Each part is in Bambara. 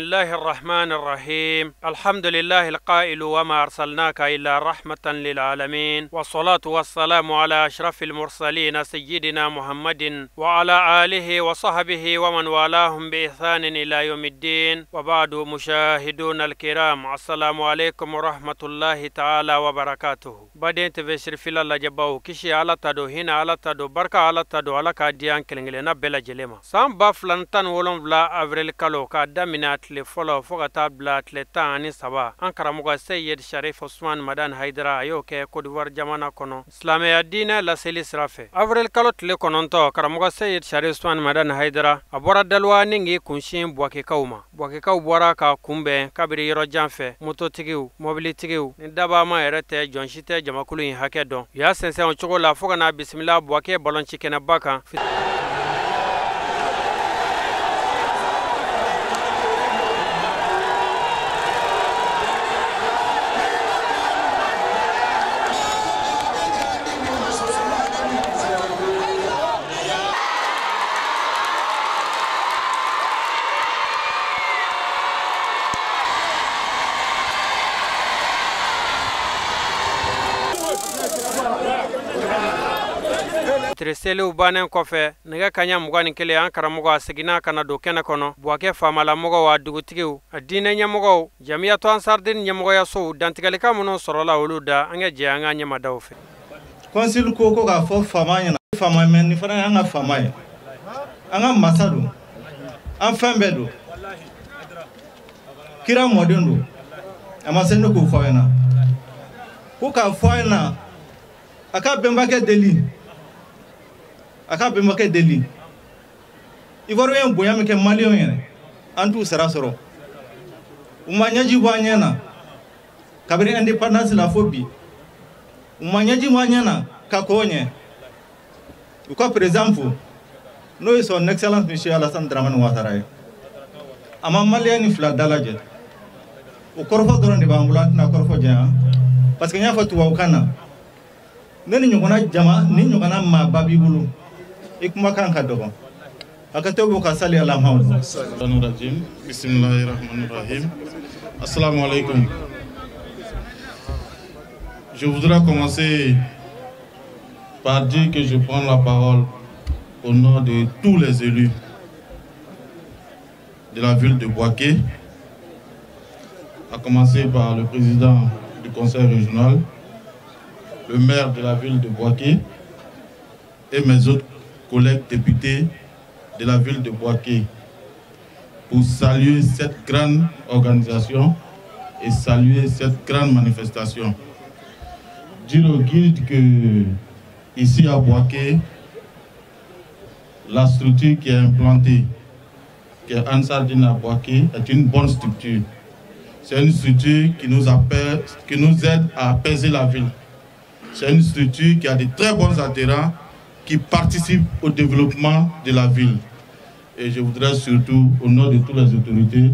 الله الرحمن الرحيم. الحمد لله القائل وما أرسلناك إلا رحمة للعالمين، والصلاة والسلام على أشرف المرسلين سيدنا محمد وعلى آله وصحبه ومن والاهم بإحسان إلى يوم الدين. وبعد، مشاهدون الكرام، السلام عليكم ورحمة الله تعالى وبركاته. Baden TV sirifila lajɛbaw, kisi Ala ta don, hinɛ Ala ta don, barika Ala ta don, Ala k'a di an kelen kelenna bɛɛ lajɛlen ma. San 2017 avril kalo, k'a daminɛ a tile fɔlɔ fo ka taa bila tile 13, an karamɔgɔ Seyid Sharif Osman Madan Haidara a y'o kɛ Côte d'Ivoire jamana kɔnɔ silamɛya diinɛ laseli sira fɛ. Avril kalo tile 9, karamɔgɔ Seyid Sharif Osman Madan Haidara a bɔra Daloa ni k'i kunsin Buwakekaw ma. Buwakekaw bɔra ka kunbɛn kabiri yɔrɔ jan fɛ, mototigiw, mobilitigiw ni dabama yɛrɛ tɛ, jɔn si tɛ jamakulu in hakɛ dɔn. U y'a sɛnsɛn o cogo la fo ka n'a bisimila Buwake balonci kɛnɛba kan. Seliw bannen kɔfɛ, nɛgɛ kaɲa 21, an karamɔgɔ a seginna ka na don kɛnɛ kɔnɔ. Buwakɛ faamalamɔgɔw, a dugutigiw, a diinɛ ɲɛmɔgɔw, jamiyatu ansardin ɲɛmɔgɔyasow, dantigɛlikan minnu sɔrɔla olu da, an ka jɛ an ka ɲɛmadaw fɛ. Conseil ko k'a fɔ faama ɲɛna, faama mɛ nin fana y'an ka faama ye, an ka masa don, an fɛn bɛɛ don, kira mɔden don. A ma se ne k'o fɔ a ɲɛna, ko k'a fɔ a ɲɛna a ka bɛnbakɛ deli, a ka bɛnbakɛ deli. Ivoirien bonya min kɛ maliyɛnw yɛrɛ, an t'u sara sɔrɔ. U ma ɲɛji bɔ an ɲɛ na kabini indépendance la fo bi, u ma ɲɛji bɔ an ɲɛ na ka k'o ɲɛ. U ka président fo, n'o ye son excellence monsieur Alassane Dramane Ouattara ye, a ma maliyɛn ni fila dalajɛ. O kɔrɔfɔ dɔrɔn de b'an bolo, an tɛna kɔrɔfɔ janya parce que n y'a fɔ tubabukan na, ne ni ɲɔgɔnna jama ni ɲɔgɔnna maaba b'i bolo, i kumakan ka dɔgɔ. Hakɛto b'o ka sali ala Muhammad. Bismillahirrahmanirrahim. Assalamu alaikum. Je voudrais commencer par dire que je prends la parole au nom de tous les élus de la ville de Bouaké, à commencer par le président du conseil régional, le maire de la ville de Bouaké et mes autres collègues députés de la ville de Bouaké, pour saluer cette grande organisation et saluer cette grande manifestation. Dire au guide que ici à Bouaké, la structure qui est implantée, qui est Ansar Dine à Bouaké, est une bonne structure. C'est une structure qui nous apaise, qui nous aide à apaiser la ville. C'est une structure qui a de très bons adhérents qui participent au développement de la ville. Et je voudrais surtout, au nom de toutes les autorités,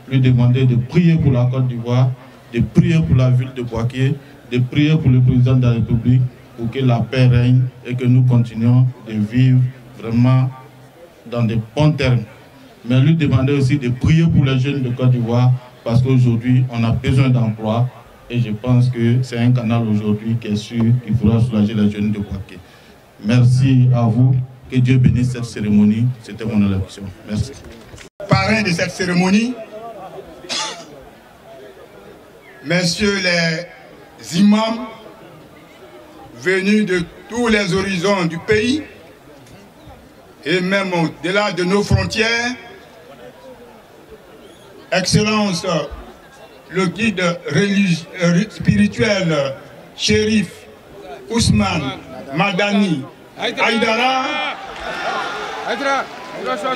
lui demander de prier pour la Côte d'Ivoire, de prier pour la ville de Bouaké, de prier pour le président de la République, pour que la paix règne et que nous continuions de vivre vraiment dans de bons termes. Mais lui demander aussi de prier pour les jeunes de Côte d'Ivoire, parce qu'aujourd'hui, on a besoin d'emploi. Et je pense que c'est un canal aujourd'hui qui est sûr, qui pourra soulager les jeunes de Bouaké. Merci à vous. Que Dieu bénisse cette cérémonie. C'était mon élection. Merci. Parrain de cette cérémonie, messieurs les imams venus de tous les horizons du pays et même au-delà de nos frontières, Excellence le guide religieux, spirituel Chérif Ousmane Madani Haïdara,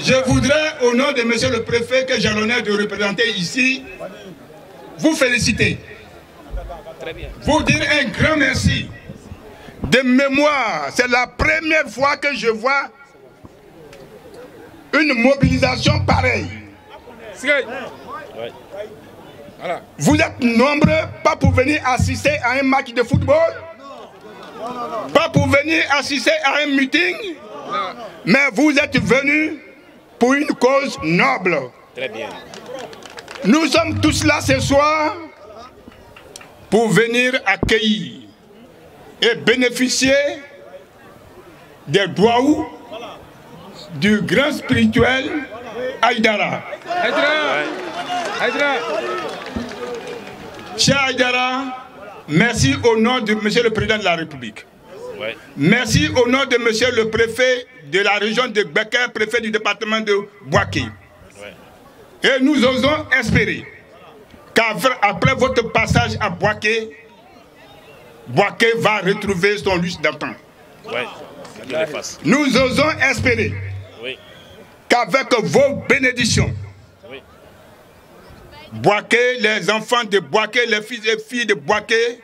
je voudrais, au nom de monsieur le préfet que j'ai l'honneur de représenter ici, vous féliciter, vous dire un grand merci. De mémoire, c'est la première fois que je vois une mobilisation pareille. Vous êtes nombreux, pas pour venir assister à un match de football, pas pour venir assister à un meeting, mais vous êtes venus pour une cause noble. Très bien. Nous sommes tous là ce soir pour venir accueillir et bénéficier des douaous du grand spirituel Haïdara. Cher Haïdara, merci au nom de Monsieur le Président de la République. Merci au nom de Monsieur le Préfet de la région de Gbêkê, préfet du département de Bouaké. Et nous osons espérer qu'après votre passage à Bouaké, Bouaké va retrouver son lustre d'antan. Nous osons espérer qu'avec vos bénédictions, Bouaké, les enfants de Bouaké, les fils et filles de Bouaké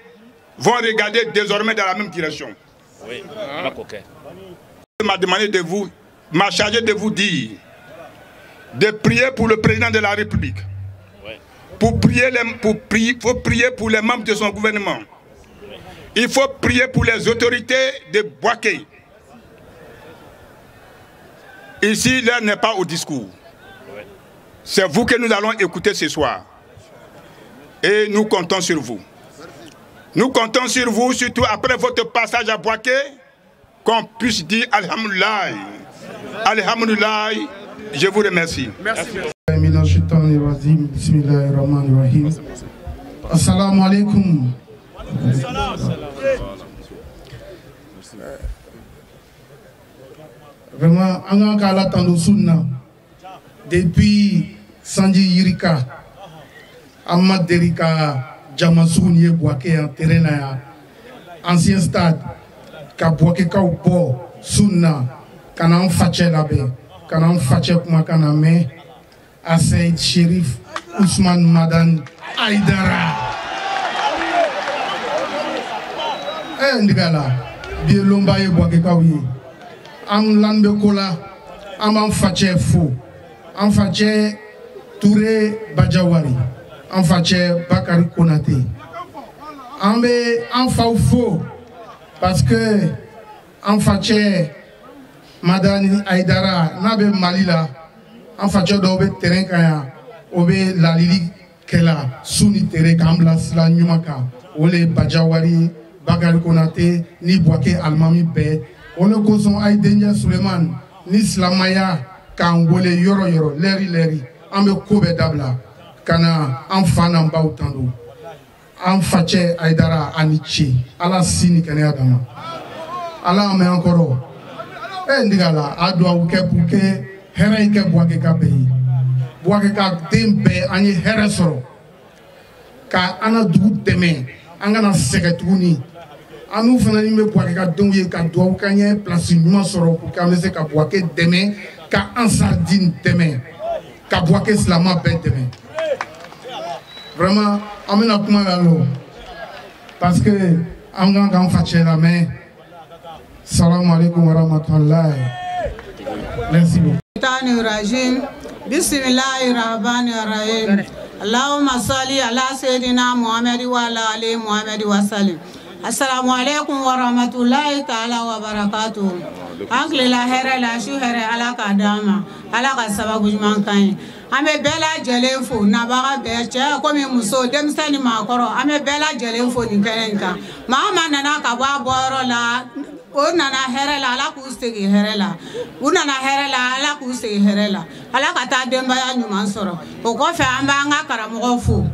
vont regarder désormais dans la même direction. M'a demandé de vous, m'a chargé de vous dire de prier pour le président de la République, pour prier pour les membres de son gouvernement. Il faut prier pour les autorités de Bouaké. Ici, l'heure n'est pas au discours. C'est vous que nous allons écouter ce soir. Et nous comptons sur vous. Nous comptons sur vous, surtout après votre passage à Bouaké, qu'on puisse dire Alhamdoulilah. Alhamdoulilah, je vous remercie. Merci. Assalamu alaikum. Vraiment, an ka Ala tando sunna depuis sanji yirika an ma deli ka jama sugu nin ye Bouaké yan terrain na yan ancien stade ka Bouakékaw bɔ sunna ka na an facɛ labɛn ka na an facɛ kumakan na mɛn Aseyid Cherif Ousmane Madani Haïdara. Ndigala bi ye lonba ye Bouakékaw ye. An lan bɛ ko la, an b'an facɛ fo, an facɛ Touré Bajawari, an facɛ Bakari Konate, an bɛ an faw fo parce que an facɛ Madani Haïdara n'a bɛ Mali la, an facɛ dɔw bɛ terrain kan yan, o bɛ lalili kɛla su ni tere k'an bila sira ɲuman kan, o le ye Bajawari, Bakari Konate ni Bouaké alimami bɛɛ. O le kosɔn a ye denkɛ Sulemani ni silamɛya k'an wele yɔrɔ yɔrɔ lɛri lɛri an bɛ ko bɛɛ dabila ka na an fa n'an baw tando an facɛ Haïdara a ni ce Ala si ni kɛnɛya d'an ma Ala y'an mɛn an kɔrɔ n digala a duwawu kɛ pour que hɛrɛ in kɛ Bouaké ka bɛɛ ye Bouaké ka den bɛɛ an ye hɛrɛ sɔrɔ ka an ka dugu dɛmɛ an kana sɛgɛn tuguni. An n'u fana ni bɛ Bouaké ka denw ye ka duwawu k'an ye place ɲuman sɔrɔ pour qu'an bɛ se ka Bouaké dɛmɛ ka Ansar Dine dɛmɛ ka Bouaké silamɛ bɛɛ dɛmɛ. Vraiment an bɛna kuma yan nɔ parce que an kan k'an facɛ lamɛn. Salamu alaikum wa rahmatulahi. Merci beaucoup. Bismillahirrahmanirrahim. Allahumma salli ala sayyidina Muhammad wa ala ali Muhammad wa sallim. Assalamu alaikum wa rahmatullahi ta'ala wa barakatuh. An tilela hɛrɛ la su hɛrɛ Ala k'a d'an ma Ala ka sababu ɲuman k'an ye. An bɛ bɛɛ lajɛlen fo nabaga bɛɛ cɛ komi muso denmisɛn ni maakɔrɔ an bɛ bɛɛ lajɛlen fo nin kɛnɛ in kan. Maa o maa nana ka bɔ a bɔyɔrɔ la o nana hɛrɛ la Ala k'u segin hɛrɛ la u nana hɛrɛ la Ala k'u segin hɛrɛ la Ala ka taa denbaya ɲuman sɔrɔ. O kɔfɛ an b'an ka karamɔgɔ fo.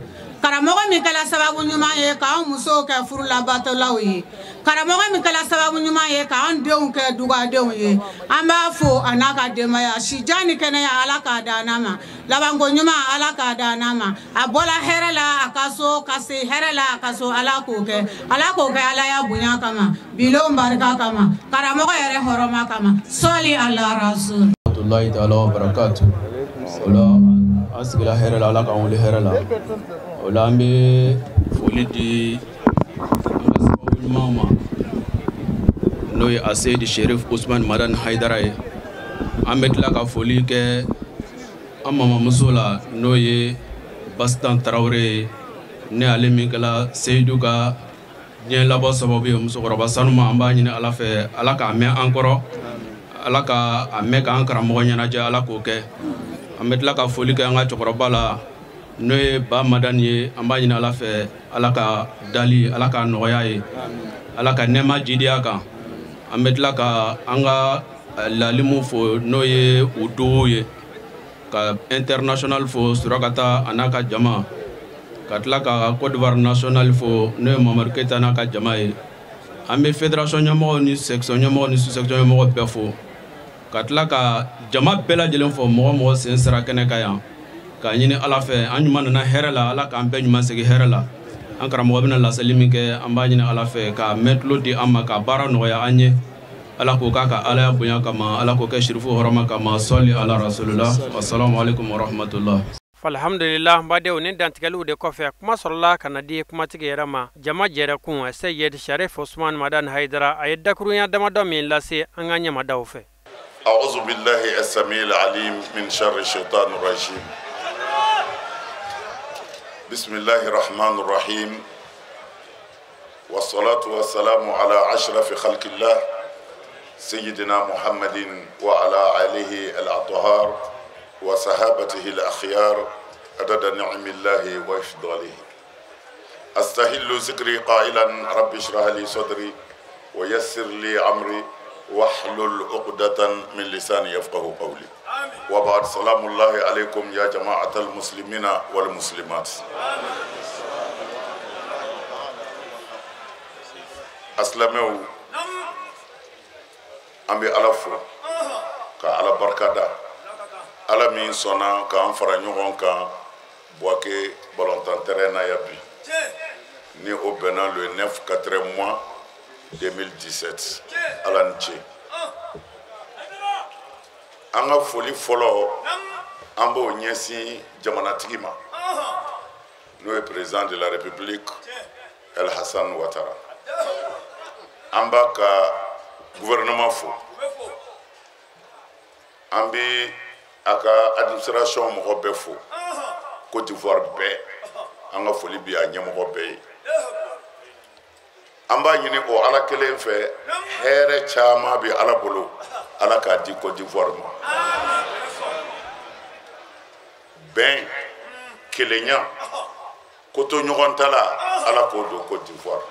Karamɔgɔ min kɛla sababu ɲuman ye k'an musow kɛ furulabatolaw ye karamɔgɔ min kɛla sababu ɲuman ye k'an denw kɛ dugadenw ye an b'a fo a n'a ka denbaya sijan ni kɛnɛya Ala k'a d'an ma labanko ɲuman Ala k'a d'an ma a bɔla hɛrɛ la a ka so ka se hɛrɛ la a ka so Ala k'o kɛ Ala k'o kɛ Ala ya bonya kama bilon barika kama karamɔgɔ yɛrɛ hɔrɔma kama sɔli ala rasul. Rahmatullahi ta'ala wa barakatuh. O la an sigila hɛrɛ la Ala k'an wuli hɛrɛ la. O la an bɛ foli di an ka sababu ɲumanw ma n'o ye Aseyidi Cherif Ousmane Madani Haïdara ye. An bɛ tila ka foli kɛ an mamamuso la n'o ye Basitan Tarawele ye ne ale min kɛla Seyidu ka diɲɛ labɔ sababu ye musokɔrɔba sanuma an b'a ɲini Ala fɛ Ala k'a mɛn an kɔrɔ Ala ka a mɛn k'an karamɔgɔ ɲɛnajɛ Ala k'o kɛ. An bɛ tila ka foli kɛ an ka cɛkɔrɔba la N'o ye Ba Madani ye, an b'a ɲini Ala fɛ, Ala ka dali, Ala ka nɔgɔya ye, Ala ka nɛɛma jidiya kan. An bɛ tila ka an ka lalimu fo, n'o ye u dugu ye, ka international fo Surakata a n'a ka jama, ka tila ka Côte d'Ivoire national fo, n'o ye Mamadu Keyita n'a ka jama ye. An bɛ fédération ɲɛmɔgɔw ni section ɲɛmɔgɔw ni sous-section ɲɛmɔgɔw bɛɛ fo, ka tila ka jama bɛɛ lajɛlen fo, mɔgɔ mɔgɔ sen sera kɛnɛ kan yan, k'a ɲini Ala fɛ an ɲuman nana hɛrɛ la, Ala k'an bɛɛ ɲuman segin hɛrɛ la. An karamɔgɔ bɛna laseli min kɛ, an b'a ɲini Ala fɛ ka mɛn tulo di an ma, ka baara nɔgɔya an ye. Ala k'o k'a ka Alaya bonya kama, Ala k'o kɛ sirifu hɔrɔma kama. Sɔli ala rasulillah. Assalamu alaikum wa rahmatullah. Alhamdulillah, n badenw, ni dantigɛliw de kɔfɛ, kuma sɔrɔla ka na di kumatigi yɛrɛ ma, jama jɛrɛkun Seyid Sharif Osman Madan Haidara. A ye dakurunya damadɔ min lase an ka ɲamadaw fɛ. أعوذ بالله السميع العليم من شر الشيطان الرجيم. بسم الله الرحمن الرحيم، والصلاة والسلام على أشرف خلق الله سيدنا محمد وعلى آله الأطهار وصحابته الأخيار عدد نعم الله وإفضاله. أستهل ذكري قائلا رب اشرح لي صدري ويسر لي أمري واحلل عقدة من لساني يفقه قولي. وبعد، سلام الله عليكم يا جماعة المسلمين والمسلمات. Asilamɛw, an bɛ Ala fo ka Ala barikada, Ala min sɔnna k'an fara ɲɔgɔn kan Bouaké balontan terrain na yan bi, ni o bɛnna le 9 4 mois 2017. Ala ni ce. An ka foli fɔlɔ, an b'o ɲɛsin jamanatigi ma, n'o ye président de la République El Hassan Ouattara. An b'a ka gouvernement fo, an bɛ a ka administration mɔgɔ bɛɛ fo, Côte d'Ivoire bɛɛ, an ka foli bi a ɲɛmɔgɔ bɛɛ ye. An b'a ɲini o Ala kelen fɛ, hɛrɛ caman bɛ Ala bolo, Ala k'a di Côte d'Ivoire ma. Bɛn, kelenya, koto ɲɔgɔn ta la, Ala k'o don Côte d'Ivoire.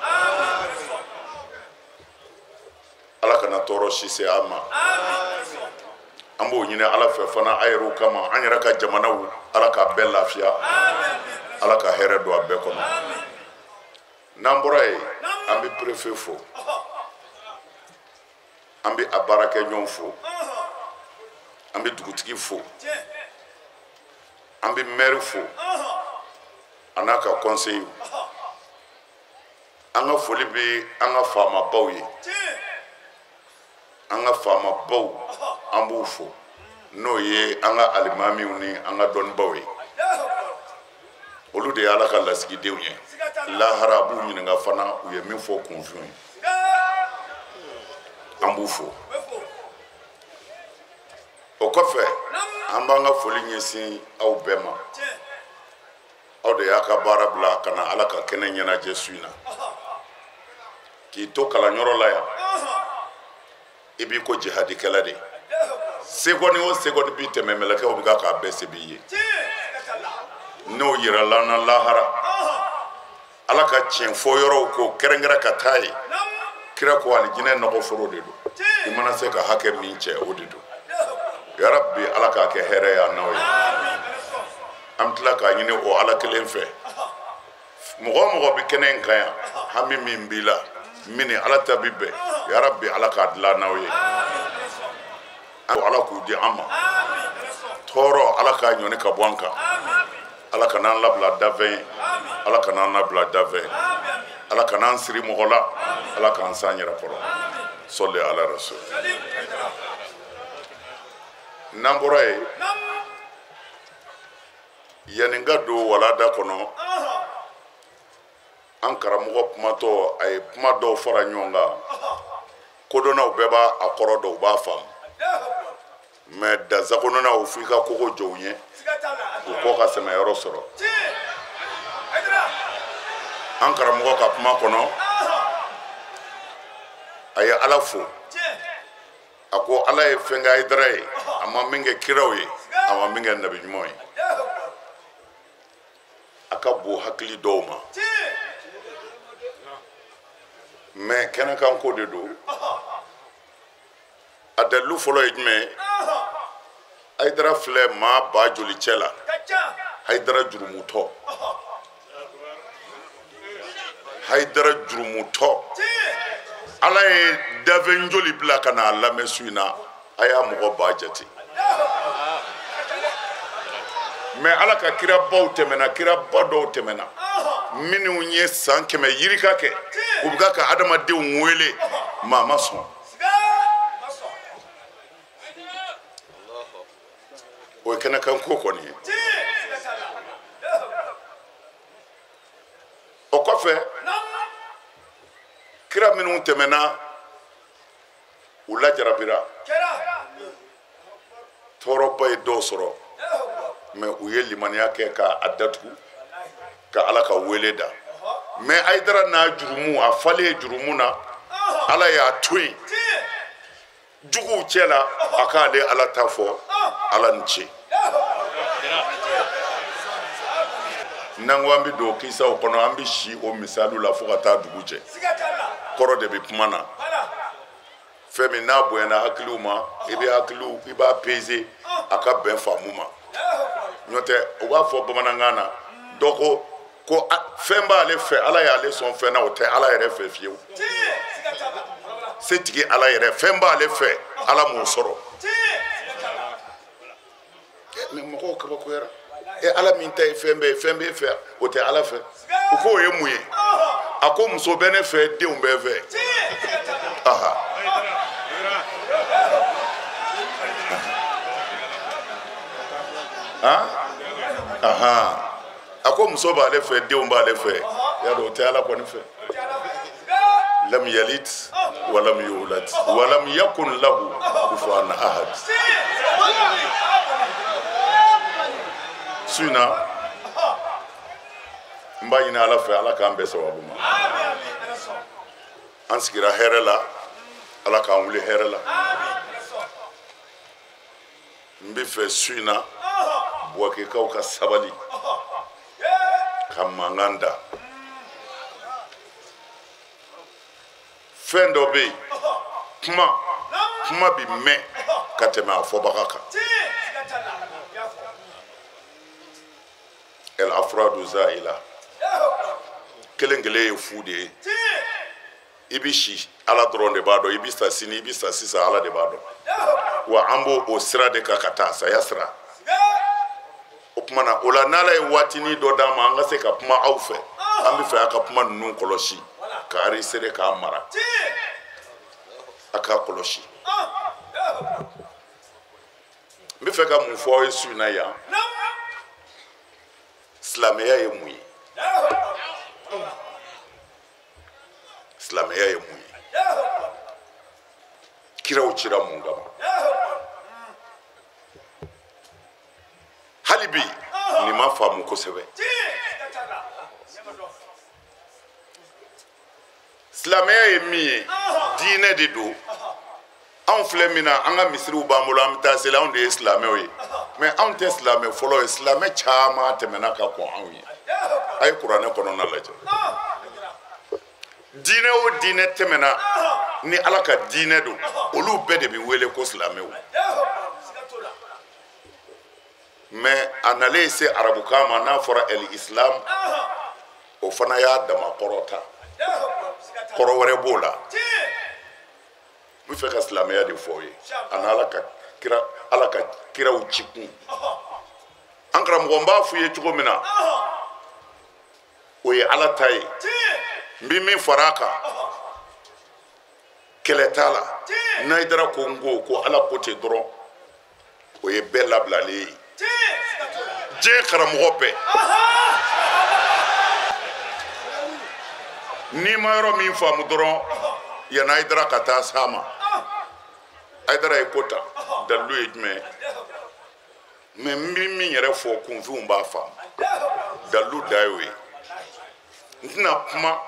Ala kana tɔɔrɔ si se an ma. An b'o ɲini Ala fɛ fana a yɛrɛw kama, an yɛrɛ ka jamanaw, Ala k'a bɛɛ lafiya, Ala ka hɛrɛ don a bɛɛ kɔnɔ. N'an bɔra yen, an bɛ préfet fo, an bɛ a baarakɛɲɔgɔn fo, an bɛ dugutigi fo, an bɛ maire fo a n'a ka conseil. An ka foli bɛ an ka faamabaw ye, an ka faamabaw an b'u fo, n'o ye an ka alimamiw ni an ka dɔnnibaw ye. Olu de ye Ala ka lasigidenw ye. Lahara a b'u ɲininka fana u ye min fɔ kunfin ye. An b'u fo. O kɔfɛ, an b'an ka foli ɲɛsin aw bɛɛ ma. Aw de y'a ka baara bila ka na Ala ka kɛnɛ ɲɛnajɛ su in na. K'i to kalanyɔrɔ la yan, i b'i ko jihadikɛla de. Segɔni o segɔni b'i tɛmɛ, mɛlɛkɛw bɛ k'a bɛɛ se b'i ye. N'o yirala an na lahara, Ala ka tiɲɛ fɔ yɔrɔw ko kɛrɛnkɛrɛn ka taa yen. Kira ko alijinɛ nɔgɔ foro de don, i mana se ka hakɛ min cɛ, o de don. Yarabi, Ala k'a kɛ hɛrɛ ye an n'aw ye. An tila k'a ɲini o Ala kelen fɛ, mɔgɔ o mɔgɔ bɛ kɛnɛ in kan yan, hami min b'i la, min ni Ala ta bi bɛn, yarabi, Ala k'a dilan n'aw ye. Ala k'u di an ma. Tɔɔrɔ, Ala k'a ɲɔni ka bɔ an kan. Ala kan'an labila dafɛn ye, Ala kan'an labila dafɛn ye, Ala kan'an siri mɔgɔ la, Ala k'an s'an yɛrɛ kɔrɔ. Sɔli ala rasul. N'an bɔra yen, yanni n ka don walada kɔnɔ, an karamɔgɔ kumatɔ, a ye kuma dɔw fara ɲɔgɔn kan. Kodɔnnaw bɛɛ b'a a kɔrɔ dɔn, u b'a faamu, mɛ dansagonnaw, f'i ka kogo jɔ u ɲɛ, u kɔ ka sɛmɛyɔrɔ sɔrɔ. An karamɔgɔ ka kuma kɔnɔ, a ye Ala fo, a ko Ala ye fɛn kɛ Hayidara ye, a ma min kɛ kiraw ye, a ma min kɛ nabi ɲumanw ye. A ka bon hakili dɔw ma, mais kɛnɛkanko de don. A dalilu fɔlɔ ye jumɛn ye? Hayidara filɛ maa ba joli cɛ la? Hayidara jurumutɔ, Hayidara jurumutɔ. Ala ye dafen joli bila ka n'a lamɛn su in na? A y'a mɔgɔ ba jate. Mais Ala ka kirabaw tɛmɛna, kiraba dɔw tɛmɛna minnu ye san 100 yirika kɛ, u bɛ ka adamadenw wele, maa ma sɔn. O ye kɛnɛkanko kɔni ye. O kɔfɛ, kira minnu tɛmɛna, u lajarabira, tɔɔrɔba ye dɔw sɔrɔ, mais u ye limaniya kɛ k'a datugu ka Ala ka wele da. Mais Hayidara n'a jurumu, a falen jurumu na, Ala y'a to yen juguw cɛ la, a k'ale Ala ta fɔ, Ala ni ce. N'an ko an bɛ don kisaw kɔnɔ, an bɛ si o misaliw la fo ka taa dugu jɛ. Kɔrɔ de bɛ kuma na. Fɛn min n'a bonyana hakiliw ma, i bɛ hakiliw, i b'a peser a ka bɛn faamu ma. N'o tɛ, u b'a fɔ bamanankan na, dɔ ko ko fɛn b'ale fɛ, Ala y'ale sɔn fɛn na, o tɛ Ala yɛrɛ fɛ fiyewu. Setigi Ala yɛrɛ, fɛn b'ale fɛ, Ala m'o sɔrɔ. Mais mɔgɔw kabakoyara. Ala min ta ye fɛn bɛɛ ye, fɛn b'e fɛ, o tɛ Ala fɛ. U k'o ye mun ye? A ko muso bɛ ne fɛ, denw bɛ fɛ. Aha. Aha. A ko muso b'ale fɛ, denw b'ale fɛ. Y'a dɔn o tɛ Ala kɔni fɛ. Lam yalid wa lam yulad wa lam yakun lahu kufuwan ahad. Su in na, n b'a ɲini Ala fɛ, Ala k'an bɛn sababu ma. An sigira hɛrɛ la, Ala k'an wuli hɛrɛ la. N bɛ fɛ su in na, Buwakekaw ka sabali ka mankan da. Fɛn dɔ bɛ yen, kuma bi mɛn ka tɛmɛ a fɔbaga kan. El afradu zaila, kelen kelen ye fu de ye. I bɛ si, Ala dɔrɔn de b'a dɔn. I bɛ sa sini, i bɛ sa sisan, Ala de b'a dɔn. Wa an b'o o sira de kan ka taa saya sira. O tuma na, o la n'Ala ye waatinin dɔ d'an ma, an ka se ka kuma aw fɛ. An bɛ fɛ a ka kuma ninnu kɔlɔsi, ka enregistrer k'a mara. A k'a kɔlɔsi. N bɛ fɛ ka mun fɔ aw ye su in na yan? Silamɛya ye mun ye? Silamɛya ye mun ye? Kiraw cira mun kama? Hali bi nin ma faamu kosɛbɛ. Silamɛya ye min ye, diinɛ de don. Anw filɛ min na, an ka misiriw b'an bolo, an bɛ taa seli, anw de ye silamɛw ye. Mais anw tɛ silamɛ fɔlɔ ye, silamɛ caman tɛmɛna ka kɔn anw ye. A ye kuranɛ kɔnɔna lajɛ. Diinɛ o diinɛ tɛmɛna ni Ala ka diinɛ don, olu bɛɛ de bɛ wele ko silamɛw. Mais a nalen se arabukan ma, n'a fɔra el islam, o fana y'a dama kɔrɔ ta. Kɔrɔ wɛrɛ b'o la. N bɛ fɛ ka silamɛya de fɔ aw ye, ani Ala ka kiraw ci kun. An karamɔgɔ, n b'a f'u ye cogo min na, o ye Ala ta ye. N bɛ min fara a kan, kɛlɛ t'a la. N'Hayidara ko n ko Ala ko ten dɔrɔn, o ye bɛɛ labilalen ye. Diɲɛ karamɔgɔ bɛɛ. N'i ma yɔrɔ min faamu dɔrɔn, yanni Hayidara ka taa s'a ma. Hayidara ye ko ta, dalilu ye jumɛn ye? Mais n bɛ min yɛrɛ fɔ, kunfinw b'a faamu. Dalilu da y'o ye. N tɛna kuma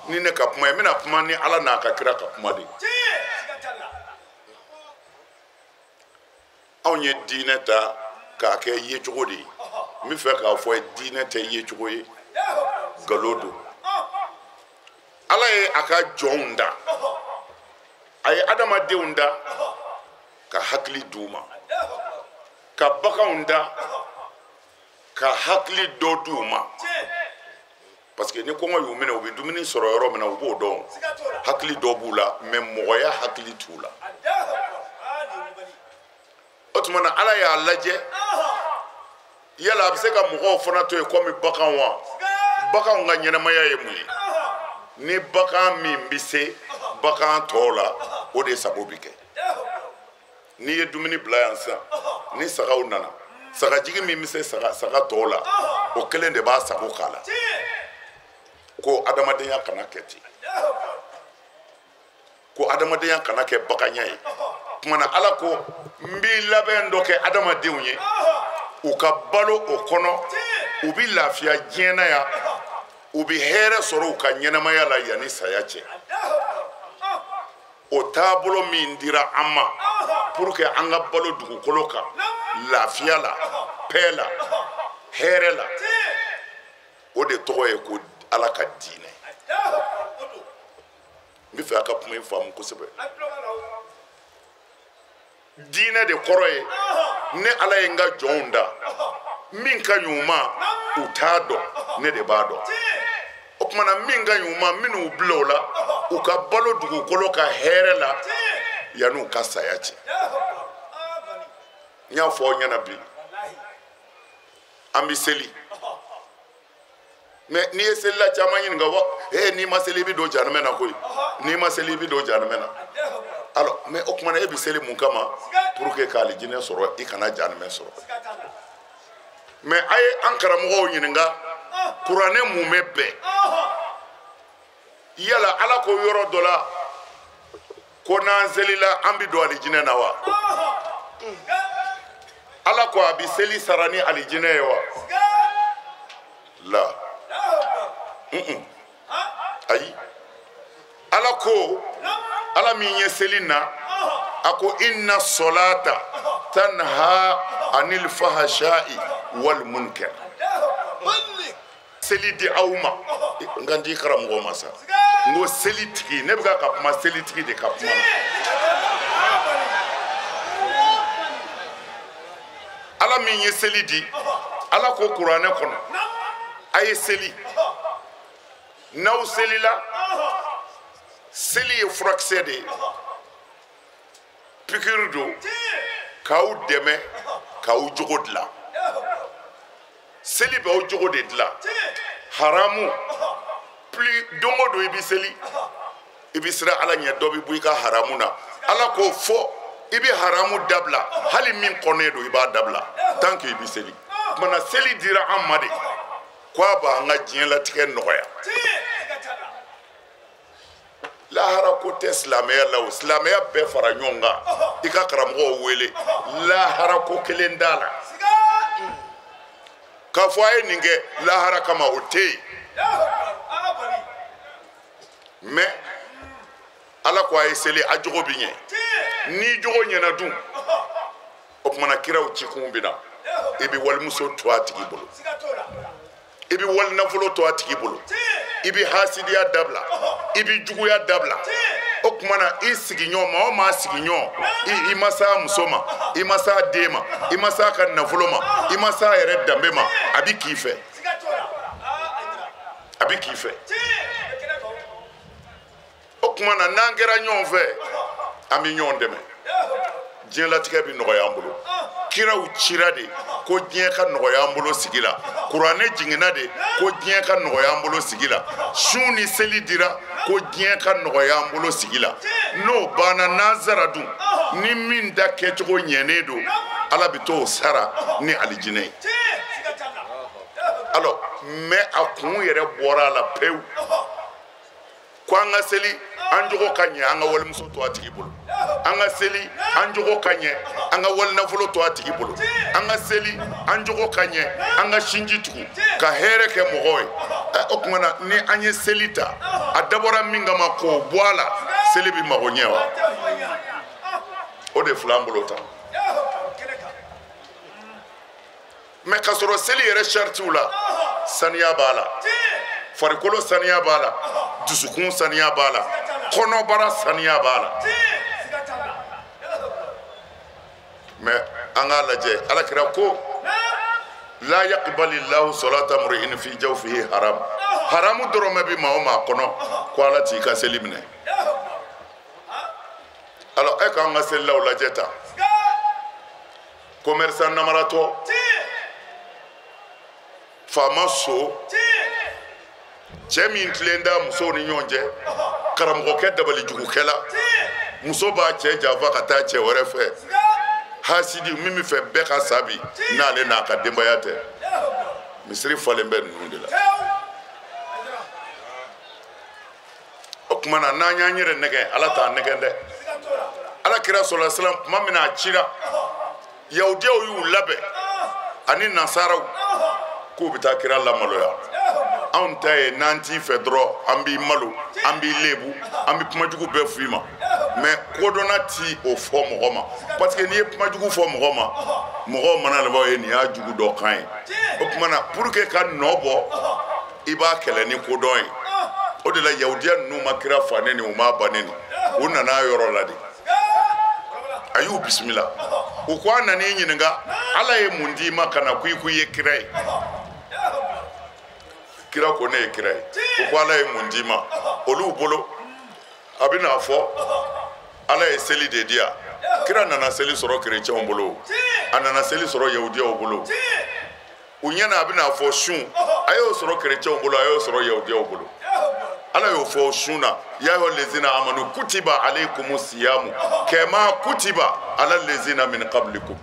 ni ne ka kuma ye, n bɛna kuma ni Ala n'a ka kira ka kuma de ye. Anw ye diinɛ ta k'a kɛ yecogo de ye. N bɛ fɛ k'a fɔ ye diinɛ tɛ yecogo ye, nkalon don. Ala ye a ka jɔnw da, a ye adamadenw da ka hakili d'u ma, ka baganw da ka hakili dɔ d'u ma. Parce que ni kɔngɔ y'u minɛ, u bɛ dumuni sɔrɔ yɔrɔ min na, u b'o dɔn. Hakili dɔ b'u la, mais mɔgɔya hakili t'u la. O tuma na Ala y'a lajɛ, yala a bɛ se ka mɔgɔw fana to yen komi baganw wa? Baganw ka ɲɛnamaya ye mun ye? Ni bagan min bɛ se bagan tɔw la, o de sago bɛ kɛ. N'i ye dumuni bila yan sisan, ni sagaw nana, sagajigi min bɛ se saga tɔw la, o kelen de b'a sago k'a la. Ko adamadenya kana kɛ ten, ko adamadenya kana kɛ baganya ye. Tuma na Ala ko n b'i labɛn dɔ kɛ adamadenw ye, u ka balo o kɔnɔ, u bɛ lafiya diɲɛ na yan, u bɛ hɛrɛ sɔrɔ u ka ɲɛnamaya la yanni saya cɛ. O taabolo min dira an ma pour que an ka balo dugukolo kan lafiya la, paix la, hɛrɛ la, o de tɔgɔ ye ko Ala ka diinɛ. N bɛ fɛ a ka kuma in faamu kosɛbɛ. Diinɛ de kɔrɔ ye ne Ala ye n ka jɔnw da, min ka ɲi u ma u t'a dɔn, ne de b'a dɔn. O tuma na min ka ɲi u ma, minnu bila o la, u ka balo dugukolo ka hɛrɛ la yanni u ka saya cɛ. N y'a fɔ aw ɲɛna bi, an bɛ seli. Mais n'i ye selila caman ɲininka, wa n'i ma seli i bɛ don jahanamɛ na koyi, n'i ma seli i bɛ don jahanamɛ na. Alors mais o tuma na e bɛ seli mun kama? Pour que k'alijinɛ sɔrɔ, i kana jahanamɛ sɔrɔ. Mais a ye an karamɔgɔw ɲininka, kuranɛ mun bɛ bɛn? Yala Ala ko yɔrɔ dɔ la ko n'an selila an bɛ don alijinɛ na wa? Ala ko a bɛ seli sara ni alijinɛ ye wa? La. Ayi. Ala ko, Ala min ye seli na, a ko inna solata tanha anil fahasha'i wal munkar. Seli di aw ma, n kan t'i karamɔgɔ ma sa. N ko selitigi, ne bɛ ka kuma selitigi de ka kuma la. Ala min ye seli di, Ala ko kuranɛ kɔnɔ, a ye seli. N'aw selila, seli ye furakisɛ de ye, pikiri don k'aw dɛmɛ k'aw jogo dilan. Seli b'aw jogo de dilan. Haramu, plus don o don i bɛ seli, i bɛ siran Ala ɲɛ, dɔ bɛ bɔ i ka haramu na. Ala k'o fɔ, i bɛ haramu dabila, hali min kɔnnen don i b'a dabila tant que i bɛ seli. Tuma na seli dira an ma de ko a b'an ka diɲɛlatigɛ nɔgɔya. Lahara ko tɛ silamɛya la o, silamɛya bɛɛ fara ɲɔgɔn kan, i ka karamɔgɔw wele, lahara ko kelen t'a la. K'a fɔ a ye nin kɛ lahara kama, o tɛ yen. Mais Ala ko a ye seli, a jogo bɛ ɲɛ. N'i jogo ɲɛna dun, o tuma na kiraw cikun bɛ na, i bɛ walimuso to a tigi bolo, i bɛ walinafolo to a tigi bolo, i bɛ hasidiya dabila, i bɛ juguya dabila. O tuma na i sigiɲɔgɔn ma, o maa sigiɲɔgɔn, i ma s'a muso ma, i ma s'a den ma, i ma s'a ka nafolo ma, i ma s'a yɛrɛ danbe ma, a bɛ k'i fɛ, a bɛ k'i fɛ. O tuma na n'an kɛra ɲɔgɔn fɛ, an bɛ ɲɔgɔn dɛmɛ, diɲɛlatigɛ bɛ nɔgɔya an bolo. Kiraw cira de ko diɲɛ ka nɔgɔya an bolo sigi la, kuranɛ jiginna de ko diɲɛ ka nɔgɔya an bolo sigi la, sun ni seli dira ko diɲɛ ka nɔgɔya an bolo sigi la. N'o banna, n'an sara dun, ni min da kɛcogo ɲɛnen don, Ala bɛ t'o sara ni alijinɛ ye. Alors mais a kun yɛrɛ bɔra a la pewu. Ko an ka seli, an jogo ka ɲɛ, an ka walimuso to a tigi bolo. An ka seli, an jogo ka ɲɛ, an ka walinafolo to a tigi bolo. An ka seli, an jogo ka ɲɛ, an ka sinji tugu, ka hɛrɛ kɛ mɔgɔw ye. O tuma na ni an ye seli ta, a dabɔra min kama k'o bɔ a la, seli bɛ mago ɲɛ wa? O de filɛ an bolo tan. Mais k'a sɔrɔ seli yɛrɛ saritiw la, saniya b'a la, farikolo saniya b'a la, dusukun saniya b'a la, kɔnɔbara saniya b'a la. Mais an k'a lajɛ, Ala kira ko la yaqbali llahu salata mri'in fi jawfihi haram. Haramu dɔrɔmɛ bi maa o maa kɔnɔ, ko Ala t'i ka seli minɛ. Alors e k'an ka selilaw lajɛ tan, commerçant namaratɔ, faama so, cɛ min tilen da musow ni ɲɔgɔn cɛ, karamɔgɔkɛ dabalijugukɛla, muso b'a cɛ janfa ka taa cɛ wɛrɛ fɛ, hasidi min bɛ fɛ bɛɛ ka sa bi n'ale n'a ka denbaya tɛ. Misiri falen bɛ ninnu de la. O tuma na n'an y'an yɛrɛ nɛgɛn, Ala t'an nɛgɛn dɛ. Ala kira sɔlɔla salam tuma min na a cira, yahudiyaw y'u labɛn ani nasaraw k'u bɛ taa kira lamaloya. Anw ta ye n'an t'i fɛ dɔrɔn an b'i malo, an b'i lebu, an bɛ kumajugu bɛɛ f'i ma. Mais kodɔnna ti o fɔ mɔgɔ ma, parce que n'i ye kumajugu fɔ mɔgɔ ma, mɔgɔw mana laban ye nin y'a jugu dɔ kan ye. O tuma na pour que ka nɔ bɔ, i b'a kɛlɛ ni kodɔn ye. O de la yahudiya ninnu ma kira fa neni, u m'a ba neni, u nana a yɔrɔ la de. A y'u bisimila, u ko a nan'i ɲininka, Ala ye mun d'i ma ka na ko i ko i ye kira ye? Kira ko ne ye kira ye. U ko Ala ye mun d'i ma? Olu bolo a bɛna fɔ Ala ye seli de di yan. Kira nana seli sɔrɔ kerecɛnw bolo, a nana seli sɔrɔ yahudiyaw bolo. U ɲɛna a bɛna fɔ sun, a y'o sɔrɔ kerecɛnw bolo, a y'o sɔrɔ yahudiyaw bolo. Ala y'o fɔ sun na, ya ayyuha lezina amanu kutiba alaykumu siyamu kama kutiba ala lezina min qablikum.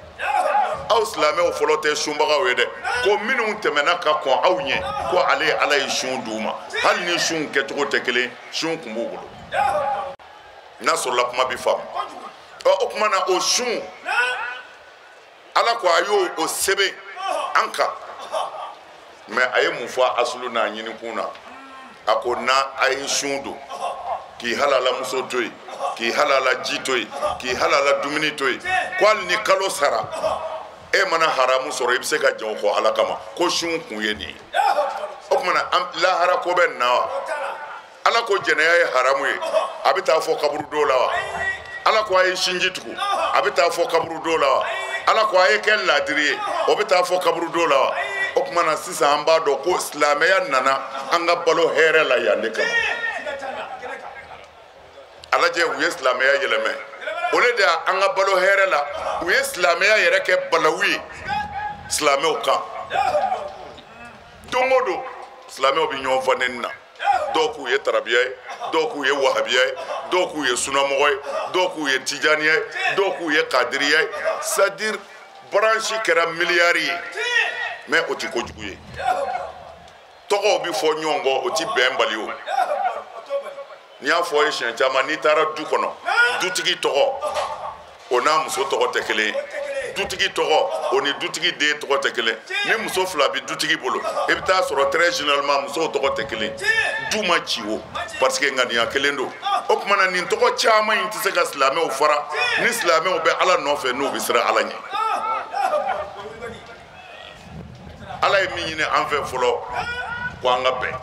Aw silamɛw fɔlɔ tɛ sunbagaw ye dɛ, ko minnu tɛmɛna ka kɔn aw ɲɛ, ko ale Ala ye sun d'u ma, hali ni sun kɛcogo tɛ kelen, sun kun b'u bolo. N'a sɔrɔla kuma bi faamu. Ɔ o tuma na o sun, Ala ko a y'o o sɛbɛn an kan. Mais a ye mun fɔ asulu n'a ɲinikun na? A ko n'a a ye sun don, k'i halala muso to yen, k'i halala ji to yen, k'i halala dumuni to yen, ko hali ni kalo sara e mana haramu sɔrɔ, i bɛ se ka jɛn o kɔ Ala kama, ko sun kun ye nin ye. O tuma na lahara ko bɛ na wa? Ala ko jɛnɛya ye haramu ye, a bɛ taa fɔ kaburudo la wa? Ala ko a ye sinji tugu, a bɛ taa fɔ kaburudo la wa? Ala ko a ye kɛ laadiri ye, o bɛ taa fɔ kaburudo la wa? O tuma na sisan an b'a dɔn ko silamɛya nana an ka balo hɛrɛ la yan de kama. A lajɛ, u ye silamɛya yɛlɛmɛ, o de an ka balo hɛrɛ la, u ye silamɛya yɛrɛ kɛ balawu ye silamɛw kan. Don o don silamɛw bɛ ɲɔgɔn fa nɛni na, dɔw k'u ye tarabiya ye, dɔw k'u ye wahabiya ye, dɔw k'u ye sunamɔgɔ ye, dɔw k'u ye tijaniya ye, dɔw k'u ye kadiriya ye. C'est à dire branche kɛra miliyari ye, mais o ti kojugu ye. Tɔgɔw bi fɔ ɲɔgɔn kɔ, o ti bɛn bali o. N'i y'a fɔ ye siɲɛ caman, n'i taara du kɔnɔ, dutigi tɔgɔ o n'a muso tɔgɔ tɛ kelen ye, dutigi tɔgɔ o ni dutigi den tɔgɔ tɛ kelen. Ni muso fila bi dutigi bolo, i bɛ taa sɔrɔ très généralement musow tɔgɔ tɛ kelen. Du ma ci o, parce que ŋaniya kelen don. O tuma na nin tɔgɔ caman in tɛ se ka silamɛw fara, ni silamɛw bɛ Ala nɔfɛ, n'u bɛ siran Ala ɲɛ. Ala ye min ɲini an fɛ fɔlɔ, ko an ka bɛn.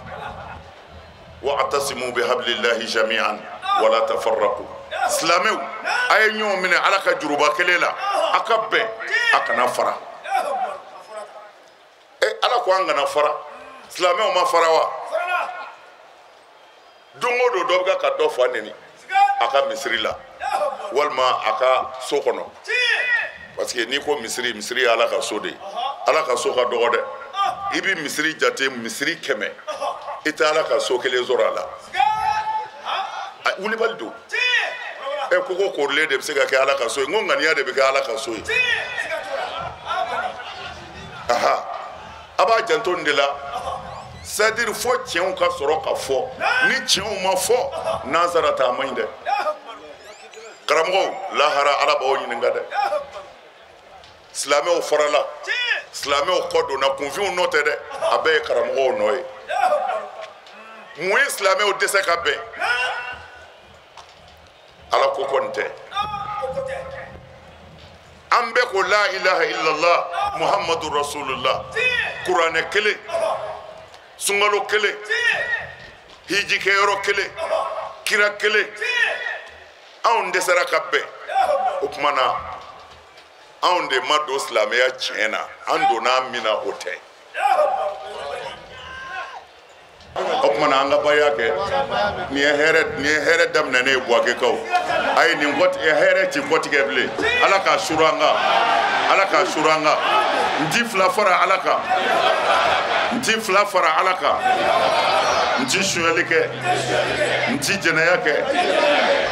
Wa'tasimu bihablillahi jami'an wala tafarraqu. Silamɛw, a ye ɲɔgɔn minɛ Ala ka juruba kelen la, a ka bɛn, a kana fara. Ala ko an kana fara, silamɛw ma fara wa? Don o don dɔ bɛ ka dɔ fa neni a ka misiri la, walima a ka so kɔnɔ. Parce que n'i ko misiri, misiri ye Ala ka so de ye. Ala ka so ka dɔgɔ dɛ. I bɛ misiri jate misiri 100, i tɛ Ala ka so kelen sɔrɔ a la. Wulibali don. Koko korilen de bɛ se ka kɛ Ala ka so ye, n ko ŋaniya de bɛ kɛ Ala ka so ye. Aha, a b'a janto nin de la. C'est à dire fo tiɲɛw ka sɔrɔ ka fɔ, ni tiɲɛw ma fɔ, nansara ta a man ɲi dɛ. Karamɔgɔw, lahara Ala b'aw ɲininka dɛ. Silamɛw farala, silamɛw kɔ donna, kunfinw nɔ tɛ dɛ, a bɛɛ ye karamɔgɔw nɔ ye. Mun ye silamɛw dɛsɛ ka bɛn? Ala ko kɔni tɛ. An bɛɛ ko la ilaha illallah Muhammadu Rasulullah. Kuranɛ kelen, sunkalo kelen, hiji kɛyɔrɔ kelen, kira kelen. Anw dɛsɛra ka bɛn. O tuma na anw de ma don silamɛya tiɲɛ na, an donna min na o tɛ. O tuma na an ka baya kɛ. Nin ye hɛrɛ daminɛ ne ye Buwakekaw. Ayi nin hɛrɛ ti kɔtigɛ bilen. Ala k'a suru an kan, Ala k'a suru an kan. N ti fila fara Ala kan, n ti fila fara Ala kan. N ti sonyali kɛ, n ti jɛnɛya kɛ,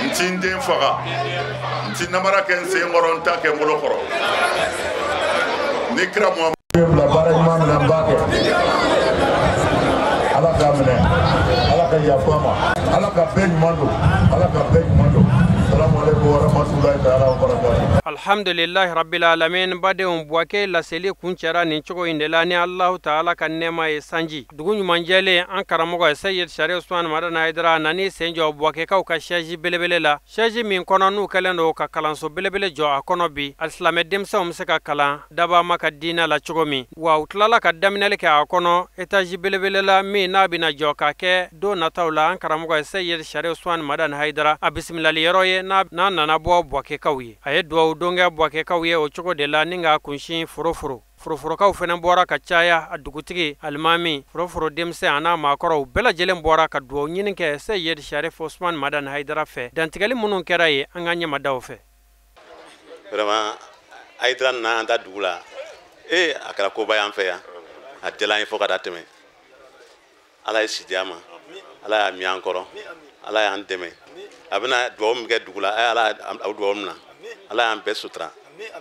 n ti n den faga, n ti namara kɛ n sen kɔrɔ, n t'a kɛ n bolo kɔrɔ. Ni kira Muhamadu bila baara ɲuman min na, n b'a kɛ. Ala k'a minɛ, Ala ka yafa a ma, Ala ka bɛɛ ɲuman don, Ala ka bɛɛ ɲuman don. Salamu alaikum wa rahmatulahi ta'ala wa barakatuh. Alhamdulillahi rabbil alamin. Badenw, Buwake laseli kuncɛra nin cogo in de la ni Allahu ta'ala ka nɛɛma ye sanji. Dugu ɲuman jɛlen, an karamɔgɔ Seyid Sharif Usman Madani Hayidara nani sen jɔ Buwakekaw ka siège belebele la. Siège min kɔnɔ n'u kɛlen don ka kalanso belebele jɔ a kɔnɔ bi, alisilamɛ denmisɛnw bɛ se ka kalan dabama ka diinɛ la cogo min. Wa u tilala ka daminɛli kɛ a kɔnɔ étage belebele la min n'a bɛna jɔ ka kɛ don nataw la. An karamɔgɔ Seyid Sharif Usman Madani Hayidara a bisimilali yɔrɔ ye n'a nana bɔ Buwakekaw ye. A ye duwawu don kɛ Buwakekaw ye o cogo de la ni k'a kunsin foroforo. Foroforokaw fana bɔra ka caya, a dugutigi, alimami, foroforo denmisɛn a n'a maakɔrɔw bɛɛ lajɛlen bɔra ka duwawu ɲini kɛ Seyid Sharif Usman Madani Hayidara fɛ. Dantigɛli minnu kɛra yen, an ka ɲɛmadaw fɛ. Vraiment, Hayidara nana an ta dugu la. A kɛra koba y'an fɛ yan. A diyara an ye fo ka da tɛmɛ. Ala ye si di an ma, Ala y'a min an kɔrɔ, Ala y'an dɛmɛ. A bɛna duwawu min kɛ dugu la, a ye Ala aw duwawu min na, Ala y'an bɛɛ sutura.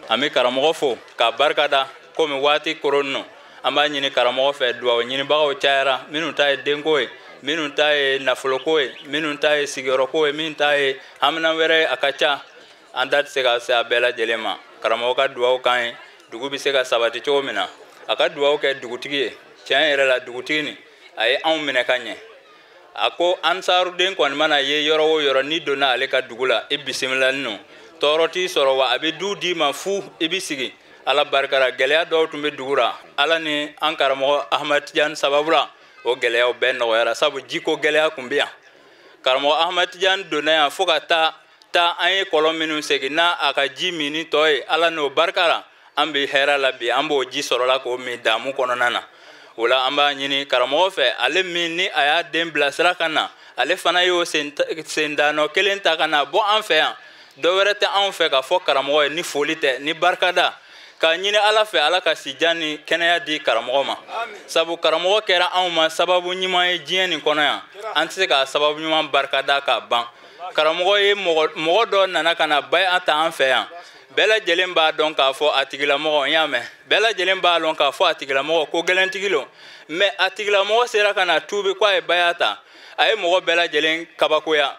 An bɛ karamɔgɔ fo k'a barika da komi waati koron nɔ. An b'a ɲini karamɔgɔ fɛ, duwawu ɲinibagaw cayara, minnu ta ye denko ye, minnu ta ye nafoloko ye, minnu ta ye sigiyɔrɔko ye, min ta ye hamina wɛrɛ ye, a ka ca. An da tɛ se ka se a bɛɛ lajɛlen ma. Karamɔgɔ ka duwawu k'an ye, dugu bɛ se ka sabati cogo min na. A ka duwawu kɛ dugutigi ye. Tiɲɛ yɛrɛ la, dugutigi nin a ye anw minɛ ka ɲɛ. A ko ansaruden kɔni mana ye yɔrɔ o yɔrɔ, n'i donna ale ka dugu la, i bisimilalen don, tɔɔrɔ t'i sɔrɔ, wa a bɛ du d'i ma fu, i bɛ sigi. Ala barika la, gɛlɛya dɔw tun bɛ dugu la, Ala ni an karamɔgɔ Ahmad Tijani sababu la, o gɛlɛyaw bɛɛ nɔgɔyara, sabu jiko gɛlɛya tun bɛ yan. Karamɔgɔ Ahmad Tijani donna yan fo ka taa an ye kɔlɔn minnu segin n'a a ka ji minni tɔ ye, Ala n'o barika la, an bɛ hɛrɛ la bi, an b'o ji sɔrɔla k'o min damu kɔnɔna na. O la an b'a ɲini karamɔgɔ fɛ, ale min ni a y'a den bilasira ka na, ale fana y'o sendanɔ kelen ta ka na bɔ an fɛ yan. Dɔ wɛrɛ tɛ anw fɛ ka fɔ karamɔgɔ ye ni foli tɛ, ni barikada, k'a ɲini Ala fɛ, Ala ka sijan ni kɛnɛya di karamɔgɔ ma. Sabu karamɔgɔ kɛra anw ma sababu ɲuman ye diɲɛ nin kɔnɔ yan, an tɛ se k'a sababu ɲuman barikada k'a ban. Karamɔgɔ ye mɔgɔ dɔ nana ka na baya ta an fɛ yan. Bɛɛ lajɛlen b'a dɔn k'a fɔ a tigilamɔgɔ, n y'a mɛn, bɛɛ lajɛlen b'a dɔn k'a fɔ a tigilamɔgɔ ko gɛlɛntigi lo, mɛ a tigilamɔgɔ sera ka na tuubi k'a ye baya ta, a ye mɔgɔ bɛɛ lajɛlen kabakoya.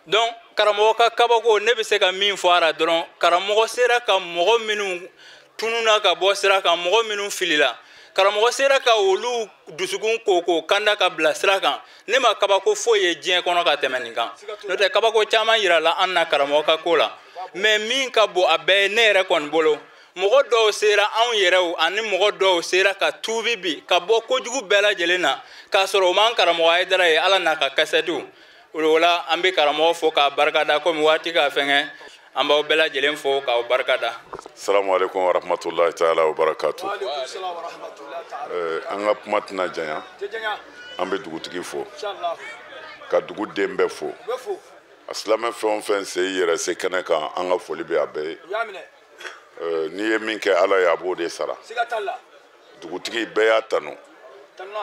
Donc karamɔgɔ ka kabako, ne bɛ se ka min fɔ a la dɔrɔn, karamɔgɔ sera ka mɔgɔ minnu tununa ka bɔ sira kan, mɔgɔ minnu filila, karamɔgɔ sera ka olu dusukun ko kanda ka bila sira kan. Ne ma kabako foyi ye diɲɛ kɔnɔ ka tɛmɛ nin kan. N'o tɛ kabako caman yirala an na karamɔgɔ ka ko la, mɛ min ka bon a bɛɛ ye ne yɛrɛ kɔni bolo, mɔgɔ dɔw sera anw yɛrɛw ani mɔgɔ dɔw sera ka tuubi bi ka bɔ kojugu bɛɛ lajɛlen na, k'a sɔrɔ o m'an karamɔgɔ Hayidara ye, Ala n'a ka kasɛtiw. O la an bɛ karamɔgɔ fo k'a barikada, komi waati k'a fɛngɛ, an b'aw bɛɛ lajɛlen fo k'aw barikada. Salamu alaikum wa rahmatulahi ta'ala wa barakatu. An ka kuma tɛna janya, an bɛ dugutigi fo, ka dugu den bɛɛ fo. A silamɛ fɛn o fɛn se i yɛrɛ se kɛnɛ kan, an ka foli bɛ a bɛɛ ye. N'i ye min kɛ Ala ye, a b'o de sara. Dugutigi bɛɛ y'a tanu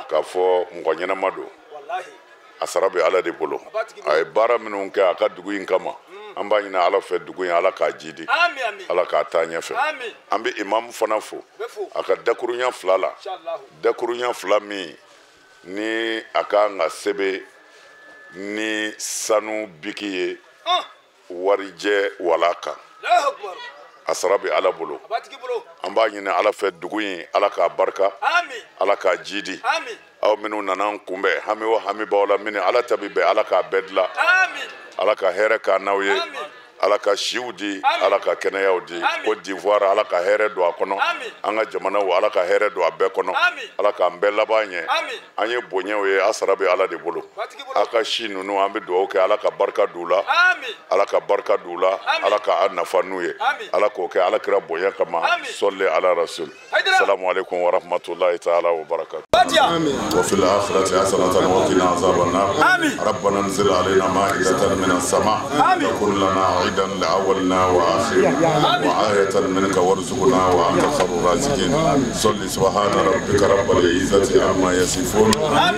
k'a fɔ mɔgɔ ɲɛnama don, a sara bɛ Ala de bolo. A ye baara minnu kɛ a ka dugu in kama, an b'a ɲini Ala fɛ dugu in Ala k'a jidi, Ala k'a taa ɲɛfɛ. An bɛ imamu fana fo a ka dakurunya fila la, dakurunya fila min ni a kan ka sɛbɛn ni sanu biki ye warijɛ wala kan, a sara bɛ Ala bolo. An b'a ɲini Ala fɛ dugu in Ala k'a barika, Ala k'a jidi. Aw minnu nana an kunbɛn, hami o hami b'aw la, minnu Ala ta bɛ bɛn, Ala k'a bɛɛ dilan, Ala ka hɛrɛ k'an n'aw ye. Ala ka siw di, Ala ka kɛnɛyaw di. Côte d'Ivoire, Ala ka hɛrɛ don a kɔnɔ. An ka jamanaw, Ala ka hɛrɛ don a bɛɛ kɔnɔ. Ala k'an bɛɛ laban ɲɛ. An ye bonyaw ye, a sara bɛ Ala de bolo. A ka si ninnu, an bɛ dugawu kɛ, Ala ka barika d'u la, Ala ka barika d'u la, Ala ka a nafa n'u ye, Ala k'o kɛ Ala kira bonya kama. Sɔli ala rasul. Salamu alaikum wa rahmatullahi ta'ala wa barakatuh. وفي الآخرة حسنة وقنا عذاب النار. ربنا انزل علينا مائدة من السماء تكن لنا عيدا لأولنا وآخرنا وآية منك وارزقنا وأنت خير الرازقين. صل سبحان ربك رب العزة عما يصفون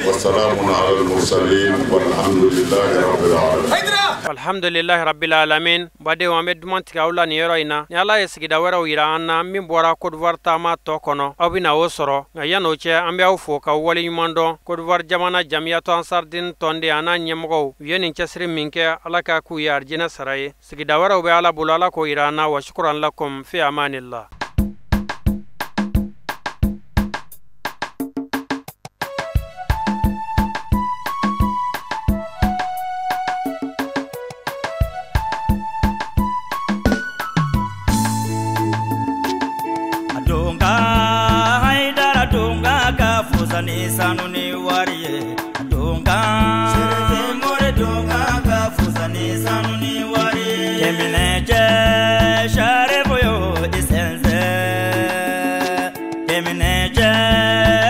وسلام على المرسلين والحمد لله رب العالمين. Alhamdulillahi rabbil alamin. Badenw, an bɛ duman tigɛ aw la nin yɔrɔ in na. Ni Ala ye sigida wɛrɛw yira an na min bɔra Côte d'Ivoire taama tɔ kɔnɔ, aw bɛna o sɔrɔ. Nka yan'o cɛ, an bɛ aw fo k'aw waleɲuman dɔn. Côte d'Ivoire jamana jamiyatɔ Ansardine tɔnden a n'a ɲɛmɔgɔw, u ye nin cɛsiri min kɛ, Ala k'a k'u ye arijinɛ sara ye. Sigida wɛrɛw bɛ Ala bolo, Ala k'o yira an na. Wa shukran lakum fi amanillah. Ni sanu ni wari ye donka sere more donka ka fusa ni sanu ni wari ye kemine che share boyo isense kemine che.